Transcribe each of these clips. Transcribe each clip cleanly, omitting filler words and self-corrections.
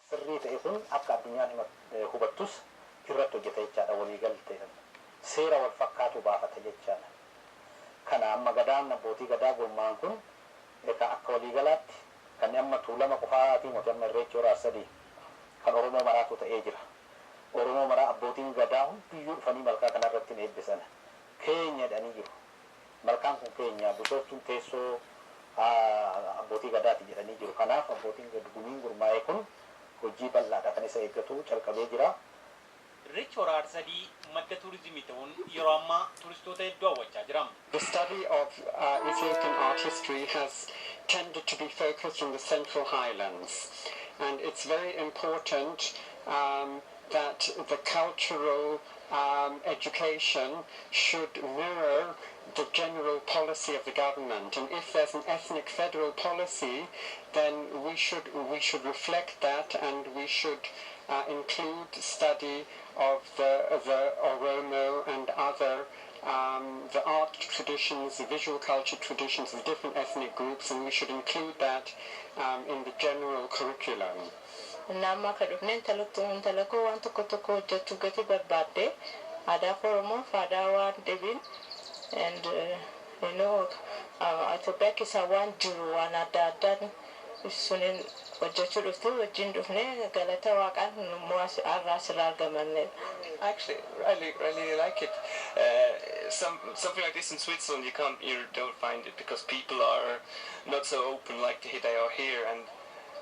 Sirrii ta'e kun akka addunyaan hubattus irratti hojjeta jechaadha, waliigalteedhaan. Seera wal fakkaatu baafata jechaadha. Kana amma gadaan abbootii gadaa gurmaa'an kun egaa akka waliigalaatti kan amma Tuulama qofaatii moti, amma Irreechi Hora Arsadii kan Oromoo maraatu ta'ee jira. Oromoo maraa abbootiin gadaa hundiyyuu dhufanii malkaa kanarratti hin eebbisan. Keenya jedhanii jiru. Malkaan kun keenya, Bishooftuun teessoo abbootii gadaati jedhanii jiru. Kanaaf abbootiin gumiin gurmaa'e kun hojii bal'aadha kan isa eeggatu calqabee jira. Irreechi Hora Arsadii madda turizimii ta'uun yeroo ammaa turistoota hedduu hawwachaa jira. The study of Ethiopian art history has tended to be focused on the Central Highlands, and it's very important that the cultural education should mirror the general policy of the government. And if there's an ethnic federal policy, then we should reflect that, and we should include study of the Oromo and other the art traditions, the visual culture traditions of different ethnic groups, and we should include that in the general curriculum. Nama akka dhufne intala koo waan tokko tokko hojjechuu gati barbaadde aadaa Oromoo fi aadaa waan dhibiin and Itoophiyaa keessa waan jiru waan adda addaan suniin hojjechuu dhufte wajjin dhufne galata waaqaan immoo har'aa asirraa argamannedha. Actually, really, really like it. Something like this in Switzerland, you can't, you don't find it because people are not so open like they are here, and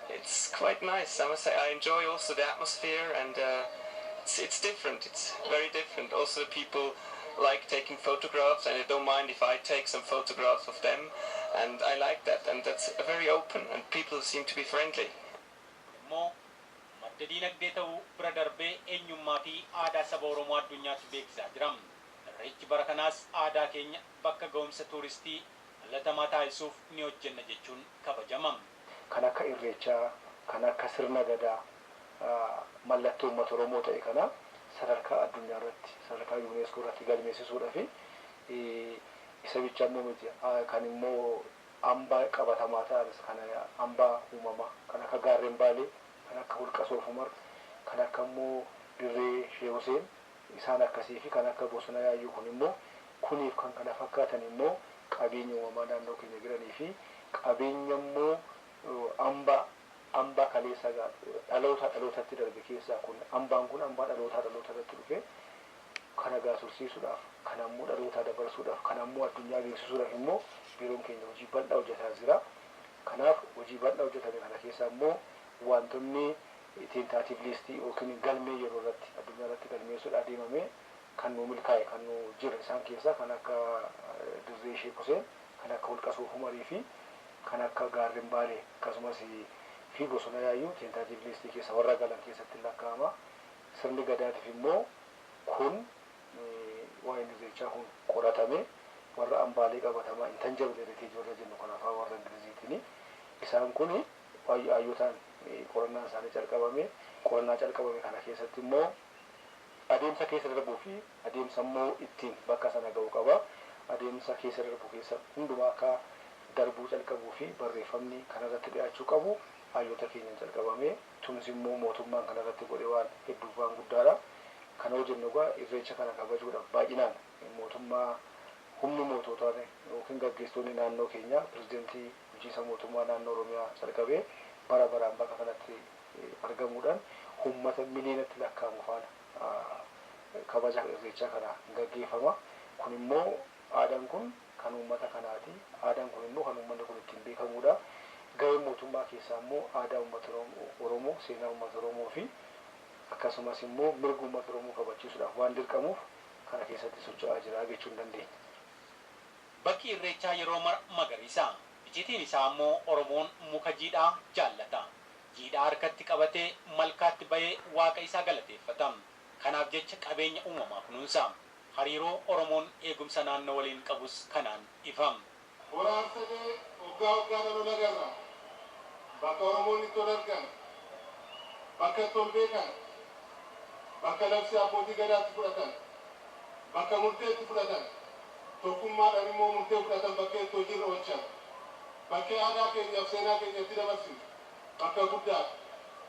it's quite nice. I must say, I enjoy also the atmosphere, and it's different. It's very different. Also, people like taking photographs, and they don't mind if I take some photographs of them, and I like that. And that's very open, and people seem to be friendly. Immoo madda diinagdee ta'uu bira darbee eenyummaa fi aadaa saba Oromoo addunyaatti beeksisaa jira. Irreechi bara kanaas aadaa keenya bakka ga'umsa tuuristii filatamaa taasisuuf ni hojjenna jechuun kabajama. Kan akka Irreechaa, kan akka sirna gadaa mallattoo uummata Oromoo ta'e kana sadarkaa addunyaa irratti, sadarkaa UNESCO irratti galmeessisuudhaa fi isa bicha immoo miti, kan immoo hambaa qabatamaa ta'anis, kan hambaa uumamaa kan akka gaarreen Baalee, kan akka holqa Soofumar, kan akka immoo dirree Shee Huseen, isaan akkasii fi kan akka bosona Yaayyuu kun immoo kuniif kan kana fakkaatan immoo qabeenya uumamaa naannoo keenya jiranii fi qabeenya immoo hambaa kaleessa dhaloota dhalootatti darbe keessaa kun hambaan kun hambaa dhalootaa dhalootatti dhufe kana gaa tursiisuudhaaf, kana immoo dhalootaa dabarsuudhaaf, kana immoo addunyaa beeksisuudhaaf immoo biiroon keenya hojii bal'aa hojjetaa jira. Kanaaf hojii bal'aa hojjetame kana keessaa immoo wantoonni tentative listii yookiin galmee yeroo irratti addunyaa irratti galmeessuudhaaf deemame kan nu milkaa'e kan nu jira isaan keessaa kan akka dirree Sheek Huseen, kan akka holqa Soofumarii fi kan akka gaarreen Baalee akkasumas fi bosona Yaayyuu tentative listii keessa warra galan keessatti lakkaa'ama. Sirni gadaatiif immoo kun waa'een Irreechaa kun qoratame warra hambaalee qabatamaa intangible heritage warra jennu kan afaan warra Ingiliziitiin isaan kun hayyotaan qorannaan isaanii calqabame. Qorannaa calqabame kana keessatti immoo adeemsa keessa darbuu fi adeemsa immoo ittiin bakka sana ga'uu qaba. Adeemsa keessa darbu keessa hundumaa akka darbuu calqabuu fi barreeffamni kanarratti dhiyaachuu qabu hayyoota keenyaan calqabame, tumsi immoo mootummaan kanarratti godhe waan hedduu waan guddaadha. Kana hojjennu egaa Irreecha kana kabajuudhaaf baay'inaan mootummaa humni moototaa yookiin gaggeessitoonni naannoo keenyaa, pirezidentii bulchiinsa mootummaa naannoo Oromiyaa calqabee bara baraan bakka kanatti argamuudhaan uummata miliyoonatti lakkaa'amu faana kabaja Irreechaa kana gaggeeffama. Kun immoo aadaan kun kan uummata kanaati. Aadaan kun immoo kan uummanni kun ittiin beekamudha. Gaheen mootummaa keessaa immoo aadaa uummata Oromoo, seenaa uummata Oromoo fi akkasumas immoo mirga uummata Oromoo kabachiisuudhaaf waan dirqamuuf kana keessatti socho'aa jira jechuu hin dandeenya. Bakki Irreechaa yeroo mara magariisa. Icciitiin isaa immoo Oromoon muka jiidhaa jaallata. Jiidhaa harkatti qabatee malkaatti bahee waaqa isaa galateeffata. Kanaaf jecha qabeenya uumamaa kunuunsa. Hariiroo Oromoon eegumsa naannoo waliin qabus kanaan ifam. Hora Arsadee waggaa waggaadhaan ol agarra. Bakka Oromoon itti ol argan, bakka itti ol beekan, bakka labsii abbootii gadaatti fudhatan, bakka murtee itti fudhatan, tokkummaadhaan immoo murtee fudhatan, bakka itti hojiirra oolchan, bakka aadaa keenyaaf seenaa keenya itti dabarsinu, bakka guddaadha.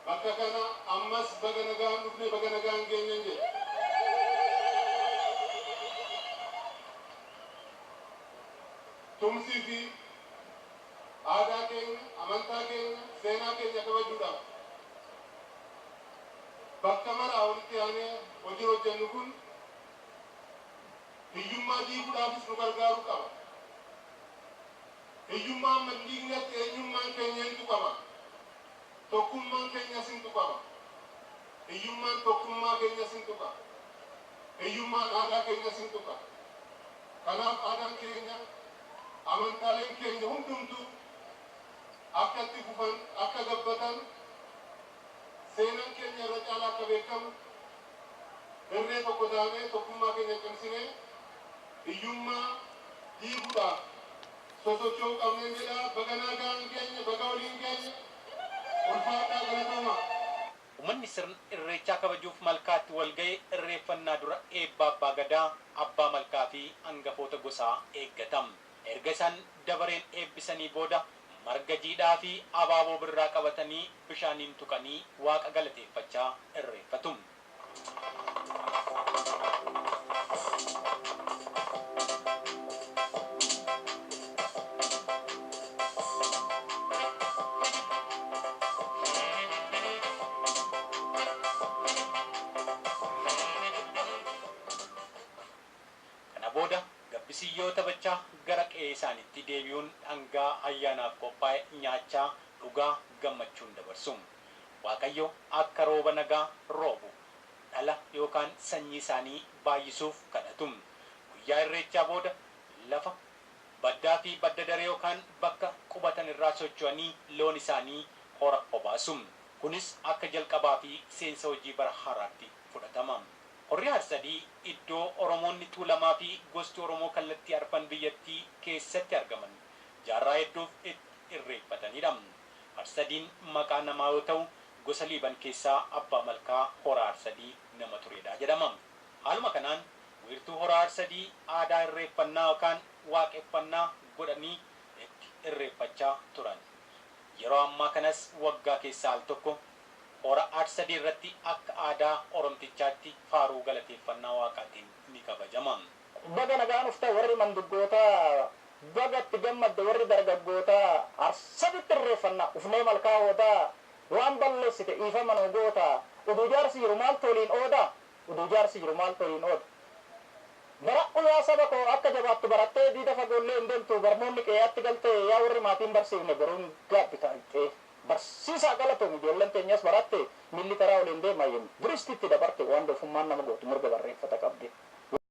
Bakka kana ammas baga nagaan dhufne, baga nagaan geenyen jedhe. Tumsii fi aadaa keenya, amantaa keenya, seenaa keenya kabajuudhaaf bakka maraa walitti aanee hojii hojjennu kun hiyyummaa diiguudhaafis nu gargaaruu qaba. Hiyyummaa amma diignetti eenyummaan keenya hin tuqama. Tokkummaan keenyas hin tuqama. Hiyyummaan tokkummaa keenyas hin tuqa. Hiyyummaan aadaa keenyas hin tuqa. Kanaaf aadaan keenya, amantaaleen keenya hundumtuu akka itti fufan, akka gabbatan, seenaan keenya irra caalaa akka beekamu, irree tokko taanee tokkummaa keenya cimsinee hiyyummaa diiguudhaaf sosocho'uu qabneen jedha. Baga nagaan keenya, baga waliin keenya, ulfaadhaa, galatooma. Uummanni sirna irreechaa kabajuuf malkaatti wal ga'e irreeffannaa dura eebba abbaa gadaa, abbaa malkaa fi hangafoota gosaa eeggatam. Erga isaan dabareen eebbisanii booda marga jiidhaa fi abaaboo birraa qabatanii bishaaniin tuqanii waaqa galateeffachaa irreeffatu. Kana booda gabbisiyyoo taphachaa gara qe'ee isaaniitti deebi'uun dhangaa ayyaanaaf qophaa'e nyaachaa dhugaa gammachuun dabarsu. Waaqayyo akka rooba nagaa roobu, dhala yookaan sanyii isaanii baay'isuuf kadhatu. Guyyaa irreechaa booda lafa baddaa fi badda daree yookaan bakka qubatan irraa socho'anii loon isaanii hora obaasu. Kunis akka jalqabaa fi seensa hojii bara haaraatti fudhatama. Horri Harsadii iddoo Oromoonni Tuulamaa fi gosti Oromoo kallattii arfan biyyattii keessatti argaman jaarraa hedduuf itti irreeffatanidha. Harsadiin maqaa namaa yoo ta'u, gosa Liiban keessaa abbaa malkaa hora Harsadii nama turedha jedhama. Haaluma kanaan wiirtuu hora Harsadii aadaa irreeffannaa yookaan waaqeffannaa godhanii itti irreeffachaa turan. Yeroo ammaa kanas waggaa keessaa al tokko hora Harsadii irratti akka aadaa Oromtichaatti faaruu galateeffannaa waaqaatiin ni kabajama. Baga nagaan dhufta warri manguddootaa, baga itti gammadde warri dargaggootaa, Harsaditti irreeffannaa ufnee malkaa hootaa, waan balleessite dhiifama nu goota, uduu jaarsi jiru maaltu waliin ooda, uduu jaarsi jiru maaltu waliin ooda. Baradhu yaa saba koo, akka jabaattu barattee diida fagoollee hin deemtu, barnoonni qe'aatti galtee, yaa warri maatiin barsiifne boruun gaabbi taa'ee. Barsiisaa galatoomi, ijoolleen teenyas baratte, miilli karaa waliin deema, biristitti dabarte, waan doofummaan nama gootu mirga barreeffata qabdi.